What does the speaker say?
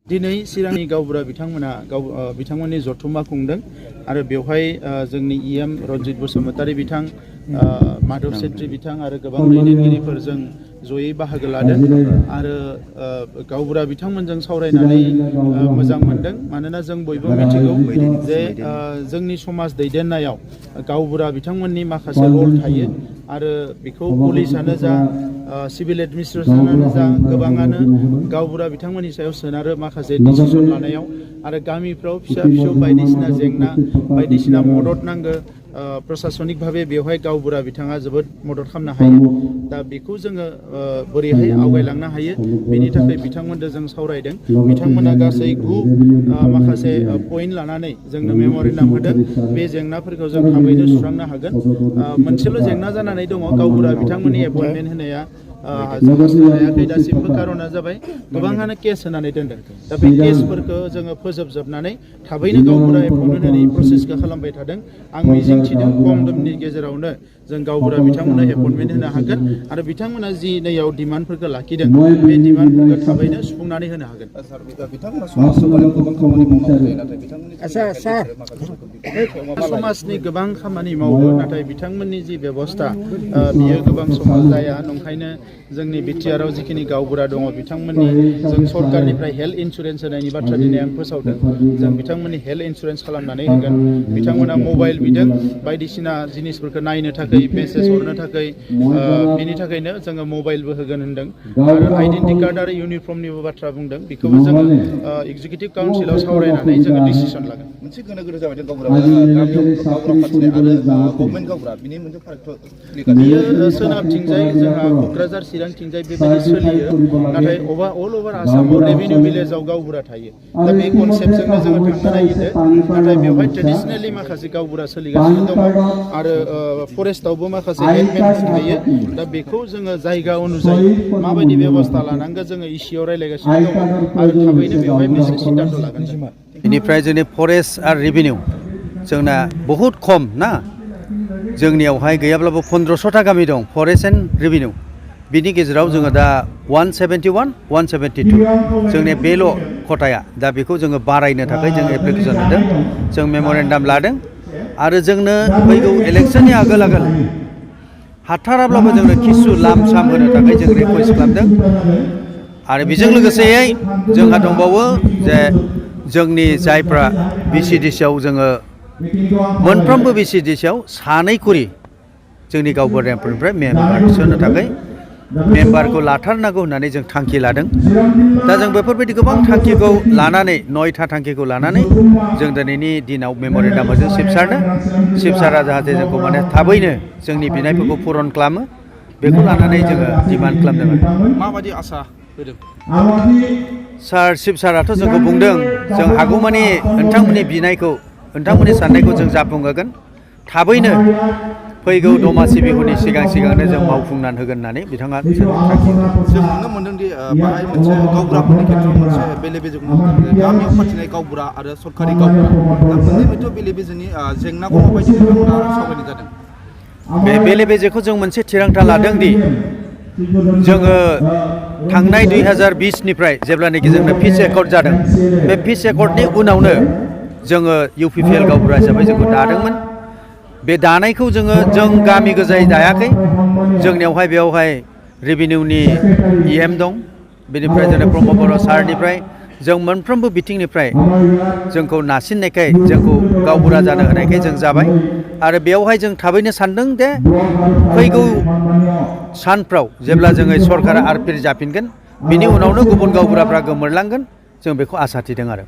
दिनै चिरांनि गावबुरा बिथांमोननि जथुम्मा खुंदों आरो बेवहाय जोंनि इएम रनजित बसुमतारी बिथां माधव सेट्रि बिथां आरो गोबां दैदेनगिरिफोरजों जयै बाहागो लादों आरो गावबुरा बिथांमोनजों सावरायनानै मोजां मोनदों मानोना जों बयबो मिथिगौ जे जोंनि समाज दैदेननायाव गावबुरा बिथांमोननि माखासे रल थायो आरो बेखौ पुलिसानो जा सिभिल एडमिनिस्ट्रेसनानो जा गोबाङानो गावबुरा बिथांमोननि सायाव सोनारो माखासे डिसिसन लानायाव आरो गामिफ्राव फिसा फिसौ बायदिसिना जेंना बायदिसिना मदद नांगौ प्रशासनिक भावे बेवहाय गावबुरा बिथाङा जोबोद मदद खालामनो हायो दा बेखौ जोङो बोरैहाय आवगायलांनो हायो बेनि थाखाय बिथांमोनजों जों सावरायदों बिथांमोना गासै 9 माखासे पइन्ट लानानै जोंनो मेम'रेन्डाम होदों बे जेंनाफोरखौ जों थाबैनो सुस्रांनो हागोन मोनसेल' जेंना जानानै दङ गावबुरा बिथांमोननि एपइन्टमेन्ट होनाया हायाखै दासिमबो कारना जाबाय गोबाङानो केस होनानै दोनदों दा बे केसफोरखौ जोङो फोजोबजोबनानै थाबैनो गावबुरा एपइन्टमेन्ट होनायनि प्रसेसखौ खालामबाय थादों आं मिजिंथिदों खम समनि गेजेरावनो जों गावबुरा बिथांमोननो एपइन्टमेन्ट होनो हागोन आरो बिथांमोना जि नैयाव डिमान्डफोरखौ लाखिदों बे डिमान्डफोरखौ थाबैनो सुफुंनानै होनो हागोन समाजनि गोबां खामानि मावो नाथाय बिथांमोननि जि बेबस्था बियो गोबां समाव जाया नंखायनो जोंनि बिटिआरआव जिखिनि गावबुरा दङ बिथांमोननि जों सरकारनिफ्राय हेल्थ इन्सुरेन्स होनायनि बाथ्रा दिनै आं फोसावदों जों बिथांमोननि हेल्थ इन्सुरेन्स खालामनानै होगोन बिथांमोना मबाइल बिदों बायदिसिना जिनिसफोरखौ नायनो थाखाय मेसेज हरनो थाखाय बिनि थाखायनो जोङो मबाइलबो होगोन होनदों आरो आइडेन्टि कार्ड आरो इउनिफर्मनिबो बाथ्रा बुंदों बेखौबो जोङो एक्जिकिउटिभ काउन्सिलाव सावरायनानै जोङो डिसिसन लागोन मोनसे गोनो गोनो जाबाय गावबुरा गावबुरा फाथिनाय आरो गभर्नमेन्ट गावबुरा बिनि मोनसे फारागथ' बियो सोनाबथिंजाय जोंहा क'क्राझार चिरांथिंजाय बेबायदि सोलियो नाथाय अल अभार आसामाव रेभिनिउ भिलेजाव गावबुरा थायो दा बे कनसेप्टजोंनो जोङो थांनो नागिरदों नाथाय बेवहाय ट्रेडिसनेलि माखासे गावबुरा सोलिगासिनो दङ आरो फरेस्टआवबो माखासे हेल्पमेनफोर थायो दा बेखौ जोङो जायगा अनुजायै माबायदि बेबस्था लानांगौ जोङो इसिआव रायज्लायगासिनो दङ आरो थाबैनो बेवहाय मोनसे सिद्धान्त लागोन बेनिफ्राय जोंनि फरेस्ट आरो रेभिनिउ जोंना बहुद खम ना जोंनियावहाय गैयाब्लाबो 1500टा गामि दं फरेस्ट एन्ड रेभिनिउ बिनि गेजेराव जोङो दा 171 172 जोंनि बेल' खथाया दा बेखौ जोङो बारायनो थाखाय जों एप्लिकेसन होदों जों मेम'रेन्डाम लादों आरो जोंनो फैगौ इलेक्सननि आगोल हाथाराब्लाबो जोंनो किसु लाम साम होनो थाखाय जों रिकुवेस्ट खालामदों आरो बेजों लोगोसेयै जोंहा दंबावो जे जोंनि जायफ्रा बिसिडिसिआव जोङो मोनफ्रोमबो बिसिडिसिआव सानै खरि जोंनि गावबुराफोरनिफ्राय मेम्बार थिसननो थाखाय मेम्बारखौ लाथारनांगौ होननानै जों थांखि लादों दा जों बेफोरबायदि गोबां थांखिखौ लानानै 9था थांखिखौ लानानै जों दिनैनि दिनाव मेम'रेन्डामजों सिबसारा जाहाथे जोंखौ माने थाबैनो जोंनि बिनायफोरखौ पुरन खालामो बेखौ लानानै जोङो डिमान्ड खालामदों माबायदि आसा होदों सार सिबसाराथ' जोंखौ बुंदों जों हागौमानि नोंथांमोननि बिनायखौ नोंथांमोननि साननायखौ जों जाफुंहोगोन थाबैनो फैगौ दमासि बिहुनि सिगांनो जों मावफुंनानै होगोन होननानै बिथाङा जों नुनो मोनदोंदि बाहाय मोनसे गावबुराफोरनि खेथ्रआव मोनसे बेले बेजे गामियाव फाथिनाय गावबुरा आरो सरकारि गावबुरा दा मोननै मोनसे बेले बेजेनि जेंनाखौ माबायदि बिथांमोना सावरायनाय जादों बे बेले बेजेखौ जों मोनसे थिरांथा लादों दि जोङो थांनाय 2020निफ्राय जेब्लानाखि जोंनो पिस एकर्ड जादों बे पिस एकर्डनि उनावनो जोङो UPPL गावबुरा हिसाबै जोंखौ दादोंमोन बे दानायखौ जों गामि गोजायै दायाखै जोंनियावहाय बेवहाय रेभिनिउनि इएम दं बेनिफ्राय जोंना प्रमद बर' सारनिफ्राय जों मोनफ्रोमबो बिथिंनिफ्राय जोंखौ नारसिननायखाय जोंखौ गावबुरा जानो होनायखाय जों जाबाय आरो बेवहाय जों थाबैनो सानदों दे फैगौ सानफ्राव जेब्ला जोङो सरकारा आरो फिन जाफिनगोन बिनि उनावनो गुबुन गावबुराफ्रा गोमोरलांगोन जों बेखौ आसा थिदों आरो